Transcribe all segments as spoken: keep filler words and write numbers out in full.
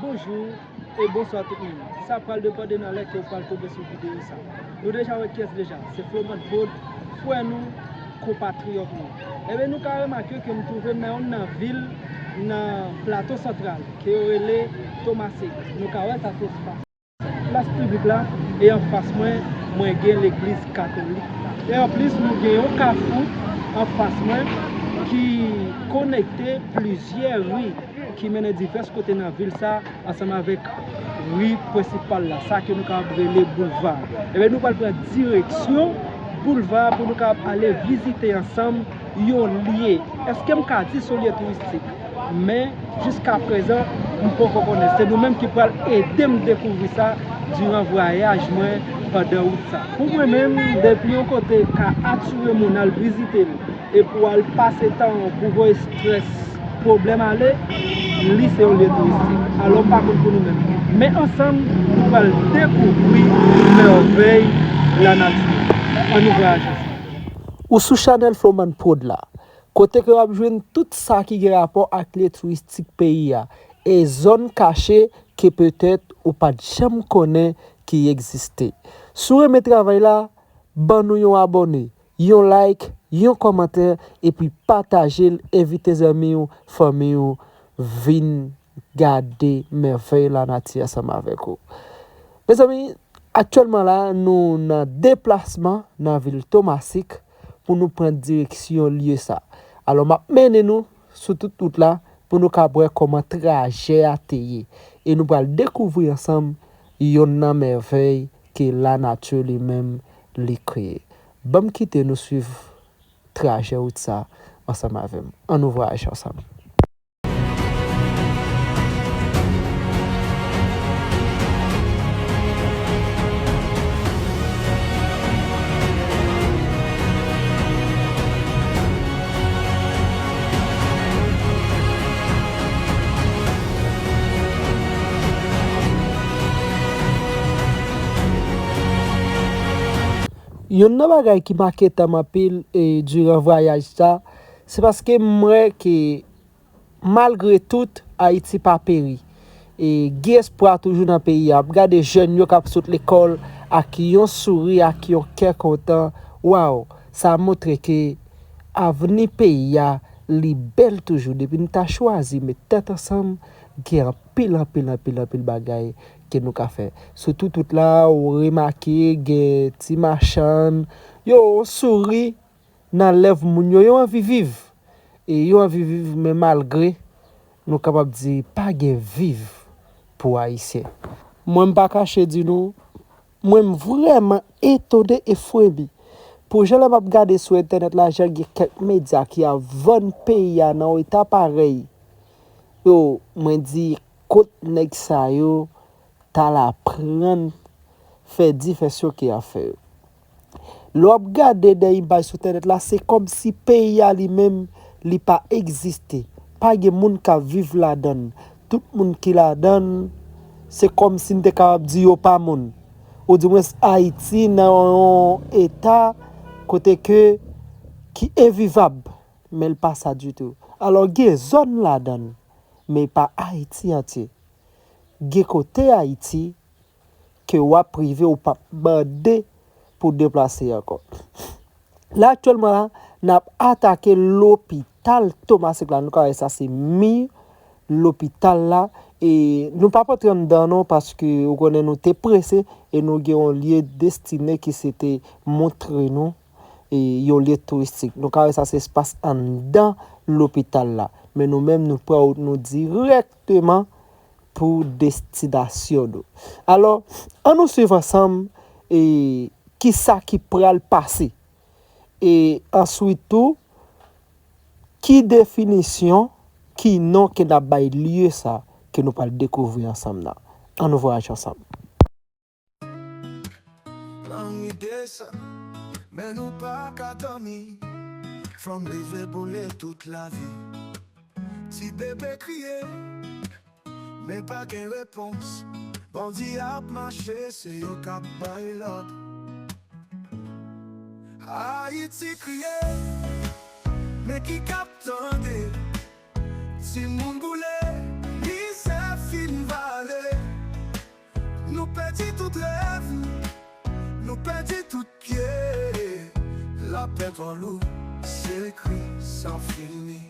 Bonjou e bonswa tout moun. Sa pral depann de nan lè ke w pral tonbe sou videyo sa. Nou deja wè kiyès deja. Se Floman Prod, frè nou, konpatriyòt nou. Ebyen, nou ka remake ke m twouve m nan youn nan vil nan Plato Santral, ke yo rele Tomasik. Nou ka wè sa se espas plas piblik la, e anfas mwen, mwen gen legliz katolik la. E anplis, nou gen yon kafou anfas mwen ki konekte plizyè ri ki mennen divès kote nan vil sa, ansanm avèk ri prensipal la, sa ke nou kapab rele boulva. Ebyen, nou pral pran direksyon boulva pou nou kapab ale vizite ansanm yon lye. Èske m ka di se yon lye touristik? Men, jiskaprezan, m poko konnen. Se nou menm ki pral ede m dekouvri sa diran vwayaj mwen pandan wout sa. Pou mwen menm, depi yon kote ka atire moun al vizite l, e pou al pase tan an, pou voye estrès, pwoblèm ale, li se yon lye touristik. Alò, m pa konn pou nou menm. Men ansanm, nou pral dekouvri mèvèy lanati. Ann nou vwayaje ansanm. Ou sou chanèl Floman Prod la, kote ke w ap jwenn tout sa ki gen rapò ak lye touristik peyi a, e zòn kache ke petèt ou pa t janm konnen ki egziste. Si w renmen travay la, ban nou yon abòne, yon like, yon kòmantè, epi pataje l, envite zanmi w, fanmi w, vin gade mèvèy lanati ansanm avèk ou. Mezanmi, aktyèlman la, nou nan deplasman nan vil Tomasik pou nou pran direksyon lye sa. Alò, m ap mennen nou sou tout wout la pou nou ka wè kòman trajè a te ye. E nou pral dekouvri ansanm yonn nan mèvèy ke lanati li menm li kreye. Ban m kite nou swiv trajè wout sa ansanm avè m. Ann nou vwayaje ansanm. Youn nan bagay ki make tan m anpil, e, diran vwayaj sa, se paske m wè ke malgre tout, Ayiti pa peri. E, gen espwa toujou nan peyi a. M ap gade jèn yo k ap sot lekòl ak yon souri, ak yon kè kontan. Waw, sa montre ke avni peyi a, li bèl toujou. Depi n ta chwazi met tèt ansanm, gen anpil, anpil, anpil, anpil bagay ke nou ka fè. Sou tout wout la, ou remake gen ti machann, yo souri nan lèv moun yo, yo anvi viv. E yo anvi viv, men malgre, nou kapab di, pa gen viv pou Ayisyen. Mwen, m pa kache di nou, mwen, m vrèman etone e fremi. Pou jan lè m ap gade sou entènèt la, jan gen kèk medya ki ap vann peyi a nan yon eta parèy. Yo, mwen di, kot nèg sa yo t al aprann fè divèsyon ke y ap fè yo? Lè w ap gade de imaj sou entènèt la, se kòmsi peyi a li menm, li pa egziste. Pa gen moun k ap viv ladan l. Tout moun ki ladan l, se kòmsi n te kapab di yo pa moun. Oudimwens Ayiti nan yon eta kote ke, ki envivab, men l pa sa ditou. Alò, gen zòn ladan l, men pa Ayiti antye. Gen kote Ayiti ke w ap rive, ou p ap mande pou deplase ankò. La, aktyèlman la, n ap atake lopital Tomasik la. Nou ka wè sa se mi lopital la. E nou p ap antre anndan non, paske ou konnen nou te prese e nou gen yon lye destine ki se te montre nou, e, yon lye touristik. Nou ka wè sa se espas anndan lopital la. Men nou menm, nou pran wout nou dirèkteman pou destinasyon nou. Alò, ann nou swiv ansanm, e, kisa ki pral pase. E answit tou, ki definisyon, ki non ke n ap bay lye sa ke nou pral dekouvri ansanm nan. Ann nou vwayaje ansanm. Lannwit desann, men nou pa ka dòmi. Fò m leve pou li tout lavi. Ti bebe kriye, men pa gen repons. Bandi ap mache, se yo k ap bay lòd. Ayiti kriye, men ki k ap tande? Timoun boule, mizè fin va. Ton lou, sekre san fini.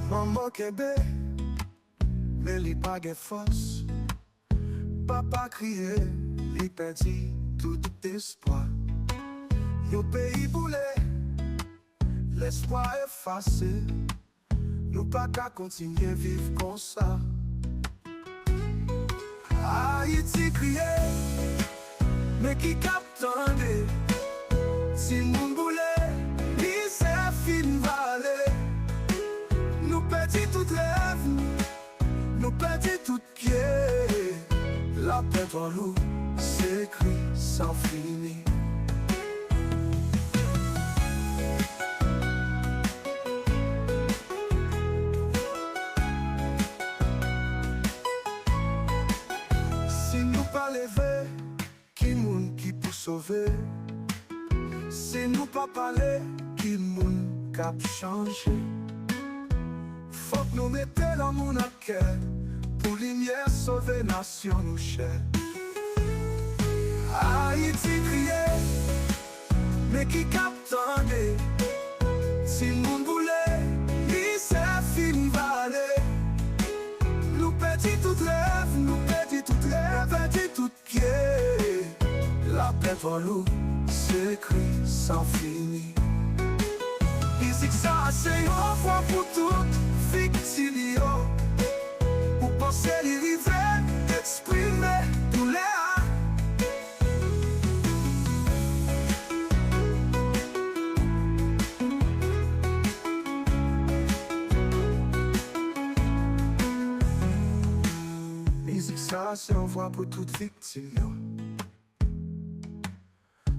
Manman kenbe, men li pa gen fòs. Papa kriye, li pèdi tout espwa. Yon peyi boule, lespwa efase. Nou pa ka kontinye viv konsa. Ayiti kriye, men ki k ap tande? Timoun boule, mizè fin vale. Nou pèdi tout rèv, nou pèdi tout pye. Lapè twò lou, sekre san fini. Si nou pa leve, ki moun ki pou sove? Si nou pa pale, ki moun k ap chanje? Fòk nou mete lanmou nan kè pou limyè sove nasyon nou chè. Ayiti kriye, men ki k ap tande? Timoun boule, mizè fin vale. Nou pèdi tout rèv, nou pèdi tout rèv, pèdi tout pye. Lapè twò lou, sekre san fini. Mizik sa a se yon vwa pou tout viktim yo. Ou panse li rive eksprime doulè a? Mizik sa a se yon vwa pou tout viktim yo.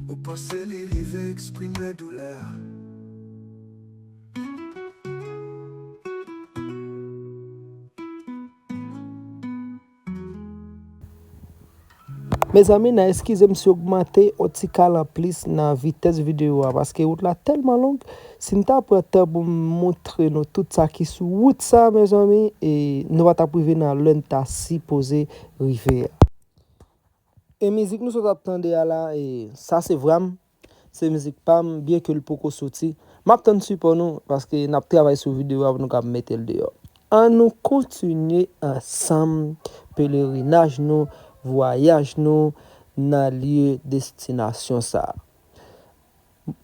Ou panse li rive eksprime doulè a? Mezanmi, n a eskize m si ogmante yon ti kal anplis nan vitès videyo a, paske wout la tèlman long, si m ta pran tan pou m montre nou tout sa ki sou wout sa, mezanmi, e nou pa t ap rive nan lè n ta sipoze rive a. E mizik nou sot ap tande a la, e sa se vwa m, se mizik pa m, byenke l poko soti. M ap tann sipò nou, paske n ap travay sou videyo a pou nou kab mete l deyò. Ann nou kontinye ansanm pelerinaj nou, vwayaj nou nan lye destinasyon sa a.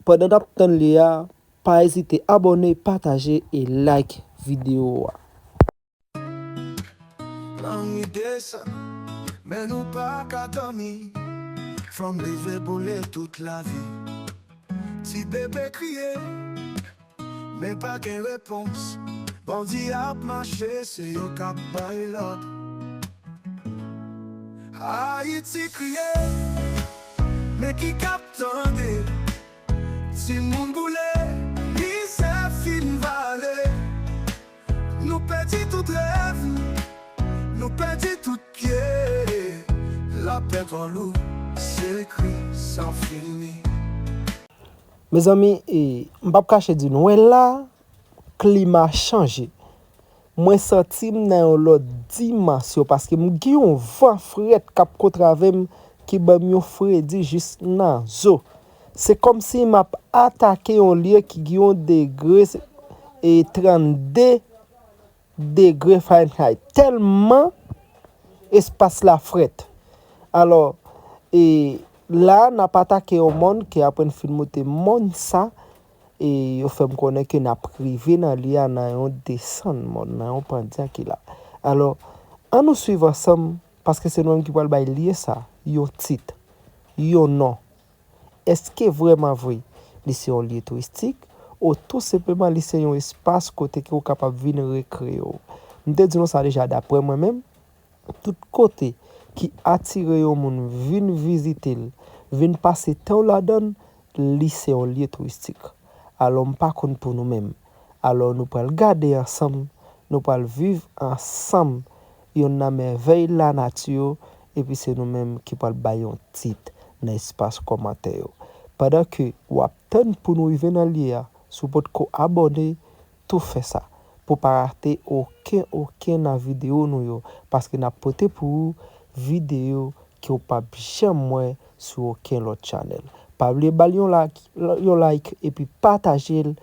Pandan n ap tann li a, pa ezite abòne, pataje e like videyo a. Lannwit desann, men nou pa ka dòmi. Fanm leve boule tout lavi. Ti bebe kriye, men pa gen repons. Bandi ap mache, se yo k ap bay lòd. Ayiti kriye, men ki k ap tande? Timoun boule, mizè fin vale. Nou pèdi tout rèv, nou pèdi tout pye. Lapè twò lou, sekre san fini. Mezanmi, e, m p ap kache di nou, wè la, klima chanje. Mwen santi m nan yon lòt dimansyon paske m gen yon van frèt k ap kontrave m ki ban m yon fredi jis nan zo. Se kòmsi m ap atake yon lye ki gen yon degre e trannde degre Fahrenheit. Tèlman espas la frèt. Alò, e la, n ap atake yon mòn ke apre n fin moute mòn sa, e yo fè m konnen ke n ap rive nan lye a nan yon desann mòn, nan yon pandya ki la. Alò, ann nou swiv ansanm, paske se nou menm ki pral bay lye sa yon tit, yon non. Èske vrèman vre li se yon lye touristik, ou tou senpleman li se yon espas kote ke ou kapab vin rekreye w? M te di nou sa deja, daprè mwen menm, tout kote ki atire yon moun vin vizite l, vin pase tan w ladan l, li se yon lye touristik. Alò, m pa konn pou nou menm. Alò, nou pral gade ansanm, nou pral viv ansanm yonn nan mèvèy lanati yo, epi se nou menm ki pral bay yon tit nan espas kòmantè yo. Pandan ke w ap tann pou nou rive nan lye a, si w potko abòne, tou fè sa. pou w pa rate okenn, okenn nan videyo nou yo, paske n ap pote pou ou videyo ke w p ap janm wè sou okenn lòt chanèl. Pa bliye ba l yon like, yon like, epi pataje l,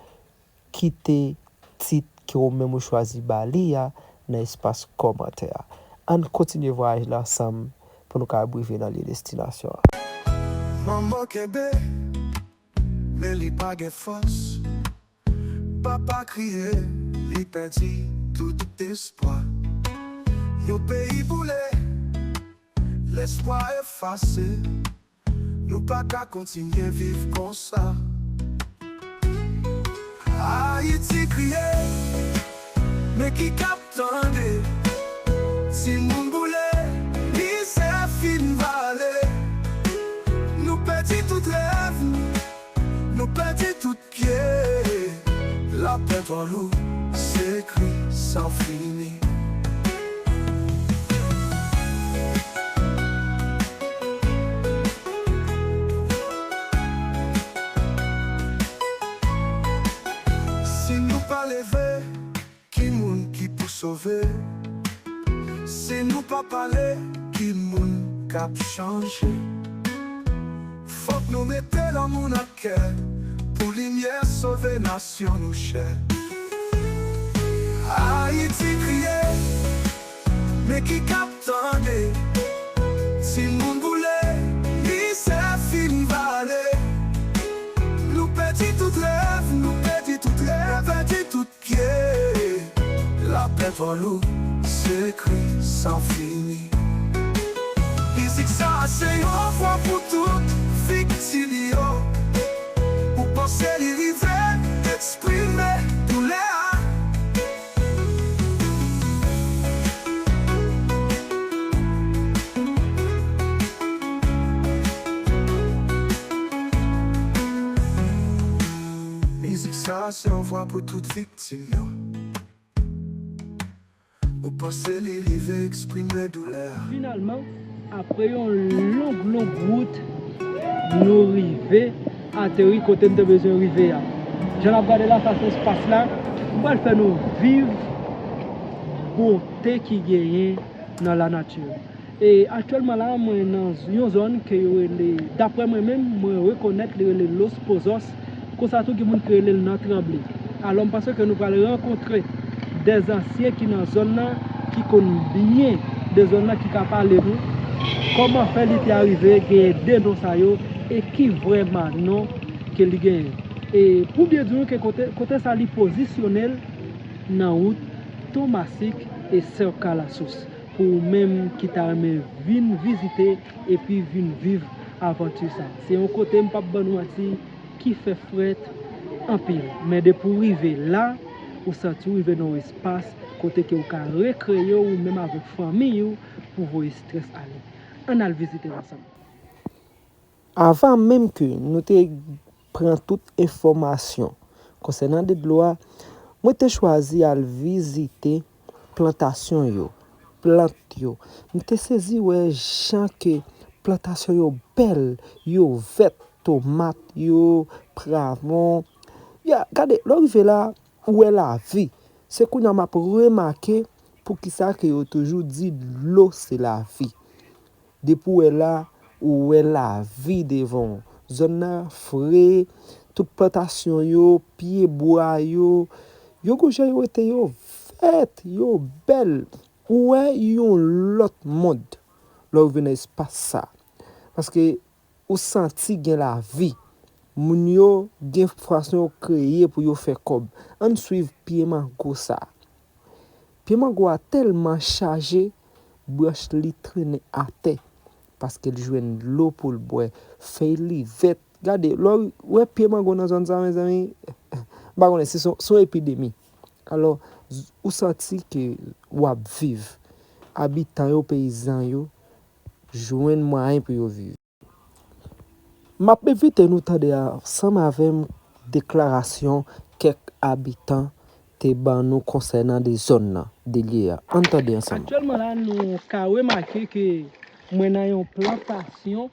kite tit ke ou menm ou chwazi ba li a nan espas kòmantè a. Ann kontinye vwayaj la ansanm pou nou kapab rive nan lye destinasyon an. Manman kenbe, men li pa gen fòs. Papa kriye, li pèdi tout espwa. Yon peyi boule, lespwa efase. Nou pa ka kontinye viv konsa. Ayiti kriye, men ki k ap tande? Timoun boule, mizè fin vale. Nou pèdi tout rèv nou, nou pèdi tout pye. Lapè twò lou, se kri san fini. Si nou pa leve, ki moun ki pou sove? Si nou pa pale, ki moun k ap chanje? Fòk nou mete lanmou nan kè pou limyè sove nasyon nou chè. Ayiti kriye, men ki k ap tande? Timoun boule, mizè fin vale. Nou pèdi tout rèv, nou pèdi tout rèv, pèdi tout pye. Lapè twò lou, se kri san fini. Mizik sa a se yon vwa pou tout viktim yo. Ou panse li rive eksprime doulè a? Mizik sa a se yon vwa pou tout viktim yo. Ou panse li rive eksprime doulè a? Finalman, apre yon long, long wout, nou rive ateri kote n te bezwen rive a. Jan n ap gade la, sa se espas la. M pral fè nou viv bonte ki genyen nan lanati. E aktyèlman la, mwen nan yon zòn ke yo rele, daprè mwen menm, mwen rekonèt li rele Los Pozos. Konsa tou, gen moun ki rele l nan Tranble. Alò, m panse ke nou pral rankontre de zansyen ki nan zòn nan, ki konn byen de zòn nan, ki ka pale nou kòman fè li te arive genyen de non sa yo e ki vrèman non ke li genyen. E pou byen di nou ke kote, kote sa li pozisyone l nan wout Tomasik e Sèk Kalasous. Pou ou menm ki ta renmen vin vizite epi vin viv avanti sa. Se yon kote, m p ap ban nou manti, ki fè frèt anpil. Men depi w rive la, ou santi w rive nan yon espas kote ke w ka rekreye w, ou menm avèk fanmi w, pou voye estrès ale. Ann al vizite l ansanm. Avan menm ke nou te pran tout enfòmasyon konsènan de dlo a, mwen te chwazi al vizite plantasyon yo, plant yo. M te sezi wè jan ke plantasyon yo bèl, yo vèt, tomat yo, pwavwon. Ya, gade, lè w rive la, ou wè lavi. Se kounye a m ap remake poukisa ke yo toujou di dlo se lavi. Depi w wè la, ou wè lavi devan w. Zòn nan fre, tout plantasyon yo, pyebwa yo, yo gon jan yo rete yo vèt, yo bèl. Ou wè yon lòt mond lè w rive nan espas sa. Paske ou santi gen lavi. Moun yo gen fason yo kreye pou yo fè kòb. Ann swiv pye mango sa. Pye mango a tèlman chaje, branch li trennen atè, paske l jwenn dlo pou l bwè. Fèy li vèt. Gade, lè w wè pye mango nan zòn sa, mezanmi, m pa konnen si se yon, se yon epidemi. Alò, z-, ou santi ke w ap viv. Abitan yo, peyizan yo, jwenn mwayen pou yo viv. M ap envite nou tande ansanm avè m deklarasyon kèk abitan te ban nou konsènan de zòn nan, de lye a. Ann tande ansanm. Aktyèlman la, nou ka remake ke mwen nan yon plantasyon,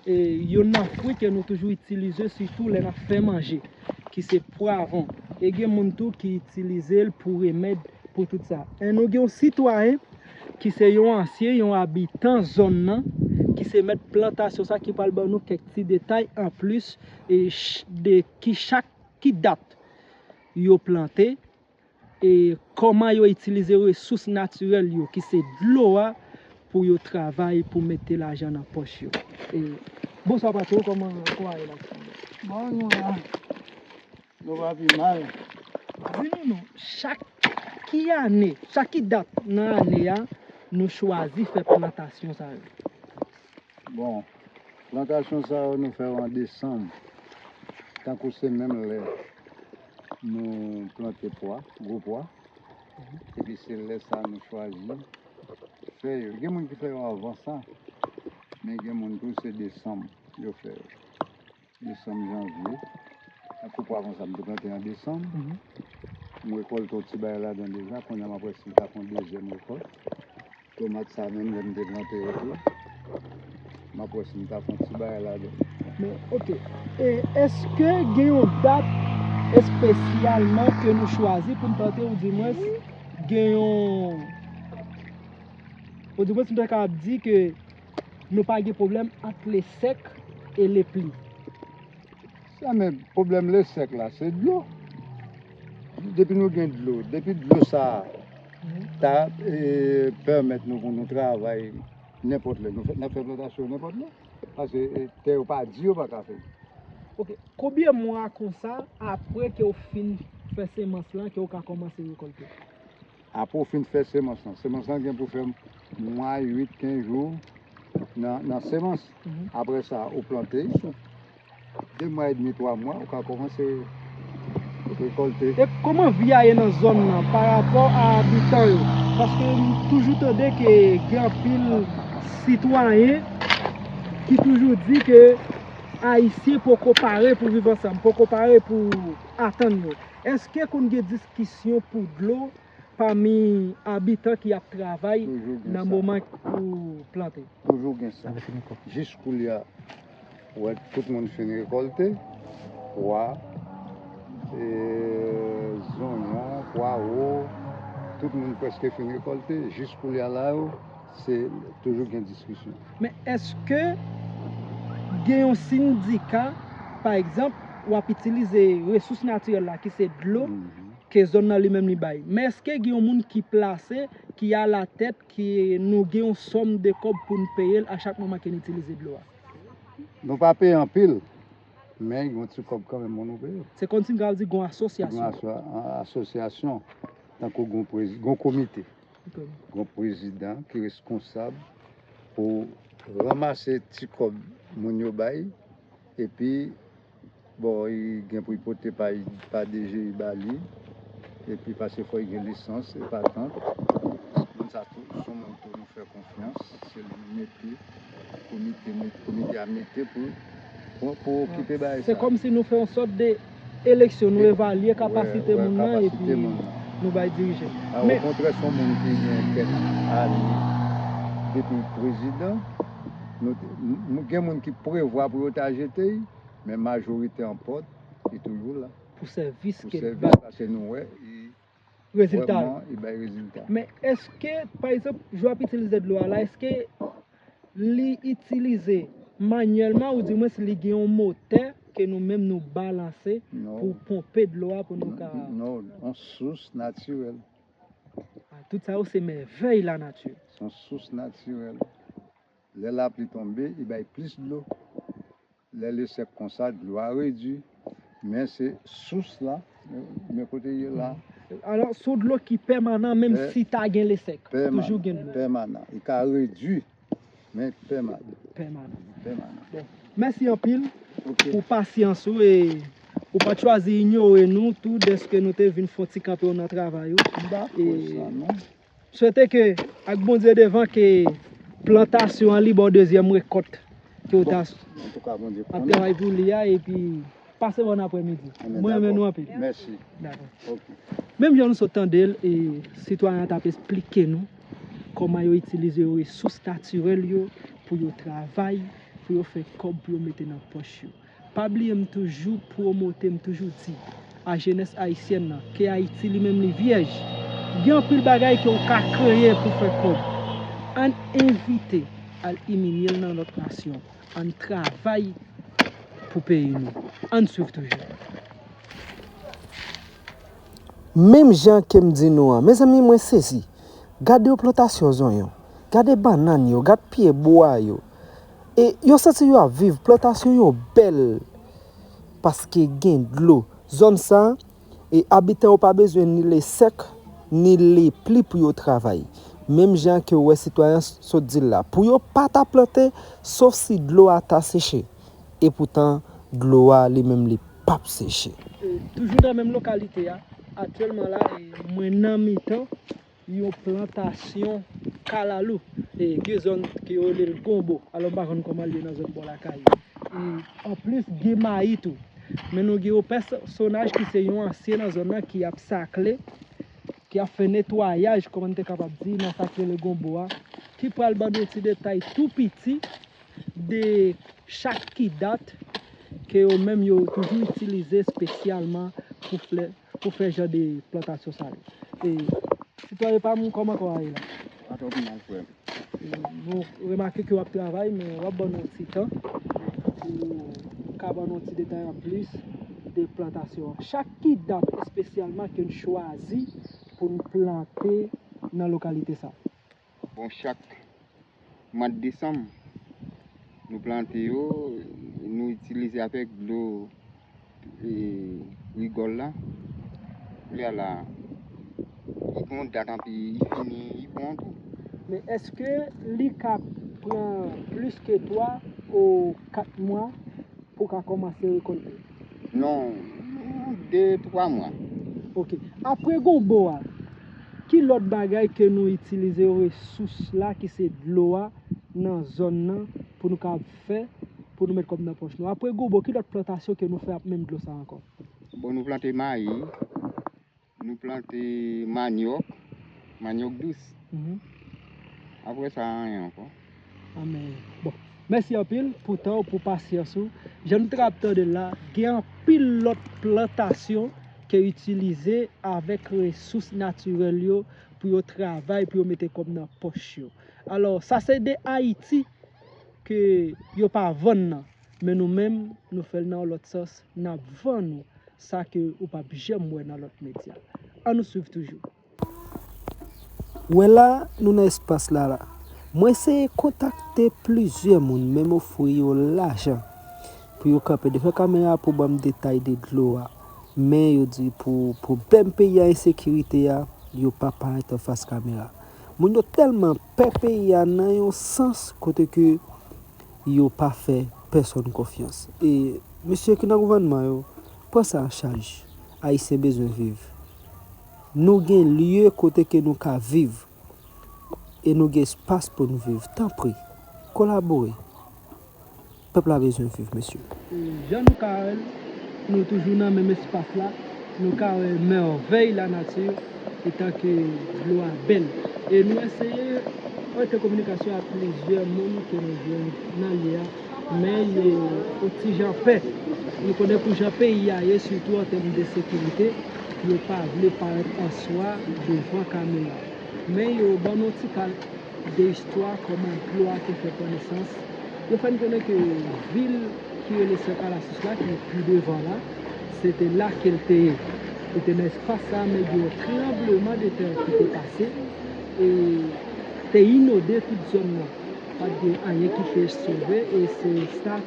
e, youn nan fwi ke nou toujou itilize, sitou lè n ap fè manje, ki se pwavwon. E gen moun tou ki itilize l pou remèd, pou tout sa. E nou gen yon sitwayen ki se yon ansyen, yon abitan zòn nan, ki se mèt plantasyon sa, ki pral ban nou kèk ti detay anplis e ch- de ki chak ki dat yo plante e kòman yo itilize resous natirèl yo ki se dlo a pou yo travay, pou mete lajan nan pòch yo. E, bonswa patwon, kòman, kòman w ye la? Bon, nou la. Nou pa pi mal. Di nou non, chak ki ane, chak ki dat nan ane a nou chwazi fè plantasyon sa yo? Bon, plantasyon sa yo nou fè yo an desanm. Tankou se menm lè nou plante pwa, gwo pwa. Epi se lè sa nou chwazi fè yo. Gen moun ki fè yo anvan sa, men gen moun tou se desanm yo fè yo. Desanm, janvye. Tankou pwa konsa, m te plante an desanm. M rekòlte yon ti bagay ladan deja, kounye a m ap wè si m ka fè yon dezyèm rekòlt. Tomat sa menm, lè m te plante yo tou, m ap wè si m ka fè yon ti bagay ladan. Men, oke. E èske gen yon dat espesyalman ke nou chwazi pou n plante, oudimwens gen yon, oudimwens nou ta kapab di ke nou pa gen pwoblèm ant lesèk e lepli? Sa, men pwoblèm lesèk la, se dlo. Depi nou gen dlo, depi dlo sa a ta e, pèmèt nou pou nou travay nenpòt lè. Nou fè, n ap fè plantasyon nenpòt lè. Paske e, tè yo pa di yo pa ka fè. Oke. Konbyen mwa konsa, apre ke w fin fè semans lan, ke w ka kòmanse rekòlte? Apre w fin fè semans lan. Semans lan gen pou fè mwa uit, kenz jou nan, nan semans. Apre sa, ou plante, sou de mwa edmi, twa mwa, ou ka kòmanse rekòlte. E kòman vi a ye nan zòn nan pa rapò a abitan yo? Paske m toujou tande ke gen anpil sitwayen ki toujou di ke Ayisyen poko pare pou viv ansanm, poko pare pou atann yo. Èske konn gen diskisyon pou dlo pami abitan ki ap travay nan moman ou plante? Toujou gen sa. Jis koulye a, ou wè tout moun fin rekòlte, pwa, e, zonyon, pwawo, tout moun prèske fin rekòlte. Jis koulye a la yo, se toujou gen diskisyon. Men èske gen yon sendika, pa egzanp, w ap itilize resous natirèl la, ki se dlo, ke zòn nan li menm li bay. Men èske gen yon moun ki plase, ki alatèt, ki nou gen yon sòm de kòb pou n peye l a chak moman ke n itilize dlo a? Nou pa peye anpil, men gen yon ti kòb kanmenm pou nou peye. Se kòmsi n ka di gen yon asosyasyon. Gen yon aso- asosyasyon, tankou gen yon prezi- gen yon komite. Gen yon prezidan ki reskonsab pou ranmase ti kòb moun yo bay, epi, bon, li gen pou li pote pa, pa D G I ba li, epi paske fò li gen lisans e patant. Moun sa tou, se yon moun tou nou fè konfyans, se li nou mete, komite, met- komite a mete pou, pou, pou okipe bagay sa. Se kòmsi nou fè yon sòt de eleksyon, nou evalye kapasite moun nan epi nou bay dirije. A, okontrè, se yon moun ki gen kèk ane depi prezidan. Nou te- m- m- gen moun ki prevwa pou yo ta jete l, men majorite an pòt, li toujou la. Pou sèvis ke l bay. Paske nou wè, li, rezilta yo. Vrèman, li bay rezilta. Men èske, pa egzanp, jan w ap itilize dlo a la, èske li itilize manyèlman, oudimwens li gen yon motè ke nou menm nou balanse pou ponpe dlo a pou nou ka. Non, yon sous natirèl. A, tout sa yo se mèvèy lanati. Se yon sous natirèl. Lè lapli tonbe, li bay plis dlo. Lè li sèk konsa, dlo a redui. Men se sous la, men kote l ye la. Alò, se yon dlo ki pèmanan, menm si ta gen lesèk, toujou gen dlo. Pèmanan. Li ka redui, men pèmanan. Pèmanan. Pèmanan. Bon, mèsi anpil pou pasyans ou e ou pa t chwazi inyore nou tou dèske nou te vin fè yon ti kanpe w nan travay ou. M dakò sa, non. Swete ke, ak Bondye devan, ke plantasyon an li ba w dezyèm rekòt ke w ta ap travay pou li a, epi pase bòn aprèmidi. Mwen renmen nou anpil. Mèsi. Dakò. Menm jan nou sot tande l, e, sitwayen an t ap esplike nou kòman yo itilize yo resous natirèl yo pou yo travay, pou yo fè kòb, pou yo mete nan pòch yo. Pa bliye m toujou pwomote, m toujou di, a jenès ayisyèn nan, ke Ayiti li menm li vyèj. Gen anpil bagay ke w ka kreye pou fè kòb. Ann evite al imilye l nan lòt nasyon. Ann travay pou peyi nou. Ann swiv toujou. Menm jan ke m di nou an, mezanmi, mwen sezi. Gade yo plantasyon zonyon. Gade bannann yo, gad pye bwa yo. E yo santi yo ap viv, plantasyon yo bèl. Paske gen dlo. Zòn sa, e abitan yo pa bezwen ni lesèk, ni lepli pou yo travay. Menm jan ke w wè sitwayen sot di l la. Pou yo pa ta plante, sof si dlo a ta seche. Epoutan, dlo a li menm li p ap seche. E, toujou nan menm lokalite a, aktyèlman la, e, mwen nan mitan yon plantasyon kalalou. E, gen zòn ke yo rele l gonbo. Alò, m pa konn kòman l ye nan zòn bò lakay yo. E, anplis, gen mayi tou. Men nou gen yon pèsonaj ki se yon ansyen nan zòn nan ki ap sakle, ki ap fè netwayaj, kòman n te kapab di, nan sa k rele gonbo a, ki pral ban nou ti detay tou piti de chak ki dat ke yo menm yo toujou itilize espesyalman pou flè, pou fè jan de plantasyon sa yo. E, sitwayen pa m, kòman kò a ye la? Pa twò pi mal, frè m. E, nou remake ke w ap travay, men w ap ban nou ti tan pou w ka ban nou ti detay anplis de plantasyon an. Chak ki dat espesyalman ke n chwazi pou n plante nan lokalite sa? Bon, chak mwa desanm, nou plante yo, nou itilize avèk dlo, e, rigòl la. Kounye a la, li gen yon dat anpi, li fini, li bon tou. Men èske li ka pran plis ke twa ou kat mwa pou w ka kòmanse rekòlte? Non, de, twa mwa. Ok. Apre gonbo a, ki lòt bagay ke nou itilize resous la ki se dlo a nan zòn nan pou nou ka fè, pou nou met kòb nan pòch nou? Apre gonbo, ki lòt plantasyon ke nou fè ak menm dlo sa ankò? Bon, nou plante mayi, nou plante manyòk, manyòk dous. Mhm. Apre sa, anyen ankò. Amèn. Bon, mèsi anpil pou tan w, pou pasyans ou. Jan nou t ap tande l la, gen anpil lòt plantasyon ke itilize avèk resous natirèl yo pou yo travay, pou yo mete kòb nan pòch yo. Alò, sa se de Ayiti ke yo pa vann nan. Men nou menm, nou fè l nan yon lòt sans, n ap vann ou sa ke ou p ap janm wè nan lòt medya. Ann nou swiv toujou. Wè la, nou nan espas la la. Mwen eseye kontakte plizyè moun, menm ofri yo lajan pou yo kanpe devan kamera pou ban m detay de dlo a. Men yo di pou pwoblèm peyi a, ensekirite a, yo pa parèt anfas kamera. Moun yo tèlman pè peyi a nan yon sans kote ke yo pa fè pèsonn konfyans. E mesye ki nan gouvènman yo, pran sa an chaj. Ayisyen bezwen viv. Nou gen lye kote ke nou ka viv. E nou gen espas pou n viv. Tanpri, kolabore. Pèp la bezwen viv, mesye. E jan nou ka wè l, nou toujou nan menm espas la. Nou ka wè mèvèy lanati, etan ke dlo a bèl. E nou eseye antre kominikasyon ak plizyè moun ke nou jwenn nan lye a, men yo yon ti jan pè. Nou konnen pou jan peyi a ye, sitou an tèm de sekirite, yo pa vle parèt an swa devan kamera. Men yo ban nou ti kal de istwa kòman dlo a te fè konesans. Yo fè n konnen ke vil ki rele Sèkalasis la, ki pi devan la, se te la ke l te ye. Li te nan espas sa, men gen yon tranbleman de tè ki te pase, e te inonde tout zòn nan. Pa t gen anyen ki te sove, e se sa,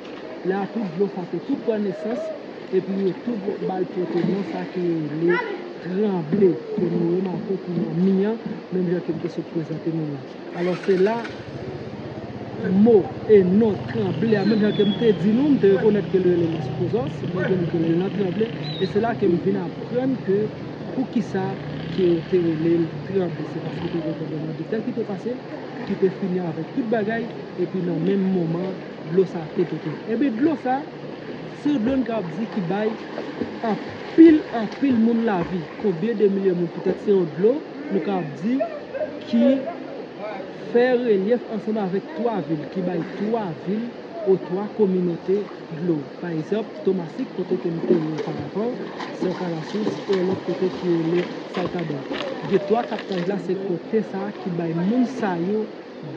la tout dlo sa te tout pran nesans, epi yo tout ba l pote non sa ki rele tranble, ke nou remake ki nan mi an, menm jan ke m te sot prezante nou nan. Alò, se la mo e non tranble a, menm jan ke m te di nou, m te rekonèt ke l rele Lesprozòs, men ke nou te rele l nan tranble, e se la ke m vin aprann ke poukisa ke yo te rele l tranble, se paske te gen tranbleman de tè ki te pase, ki te fini avèk tout bagay, epi nan menm moman, dlo sa te pete. Ebyen, dlo sa, se yon dlo n ka ap di ki bay anpil, anpil moun lavi. Konbyen de milye moun, petèt se yon dlo, nou ka ap di, ki fè relyèf ansanm avèk twa vil, ki bay twa vil otwa kominote dlo. Pa egzanp, Tomasik, kote ke m te ye oparavan, Sèkalasous, e lòt kote ki rele Salkadò. Gen twa kaptaj la, se kote sa a ki bay moun sa yo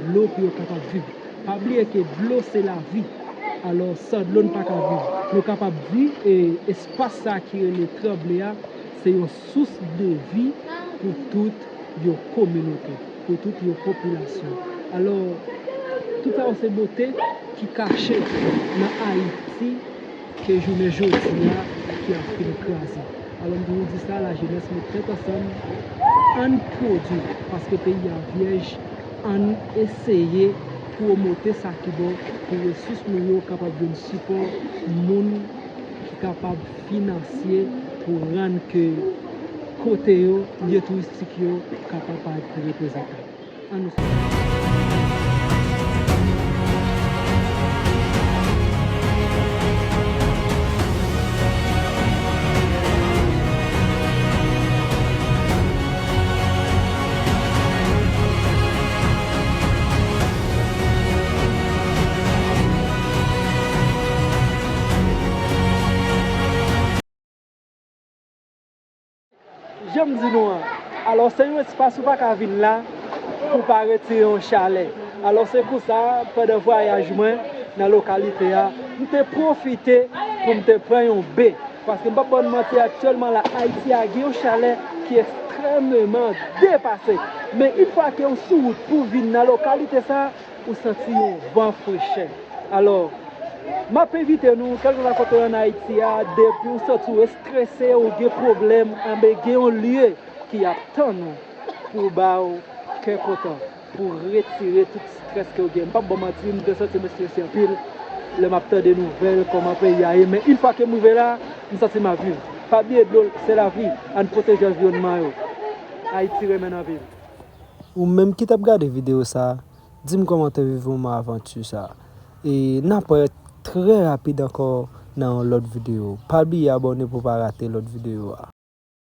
dlo pou yo kapab viv. Pa bliye ke dlo se lavi. Alò, san dlo, n pa ka viv. Nou kapab di, e, espas sa a ki rele Tranble a, se yon sous de vi pou tout yon kominote, pou tout yon popilasyon. Alò, tout sa yo se bote ki kache nan Ayiti ke jounen jodi a ki ap fin kraze. Alò, m toujou di sa, lajenès, nou tèt ansanm, ann pwodui, paske peyi a vyèj, ann eseye pwomote sa ki bon pou resous nou yo kapab vin sipò moun ki kapab finansye pou rann ke kote yo, lye touristik yo kapab parèt pi reprezantab. Ann nou swiv. Jan m di nou an, alò, se yon espas ou pa ka vin la pou w pa retire yon chalè. Alò, se pou sa, pandan vwayaj mwen nan lokalite a, m te pwofite pou m te pran yon be. Paske m p ap ba w manti, aktyèlman la, Ayiti a gen yon chalè ki ekstrèmeman depase. Men yon fwa ke w sou wout pou w vin nan lokalite sa a, ou santi yon van frechè. Alò, m ap envite nou, kèlkeswa kote w ann Ayiti a, depi w santi w estrese, ou gen pwoblèm, anben gen yon lye ki ap tann ou pou ba w kè kontan, pou retire tout estrès ke w gen. M p ap ba w manti, m te santi m estrese anpil lè m ap tande nouvèl kòman peyi a ye, men yon fwa ke m rive la, m santi m ap viv. Pa bliye dlo, se lavi, ann pwoteje anviwònman yo. Ayiti renmen nan vil. Ou menm ki t ap gade videyo sa a, di m kòman w te viv moman avanti sa a. E n ap wè trè rapid ankò nan yon lòt videyo. Pa bliye abòne pou w pa rate lòt videyo a.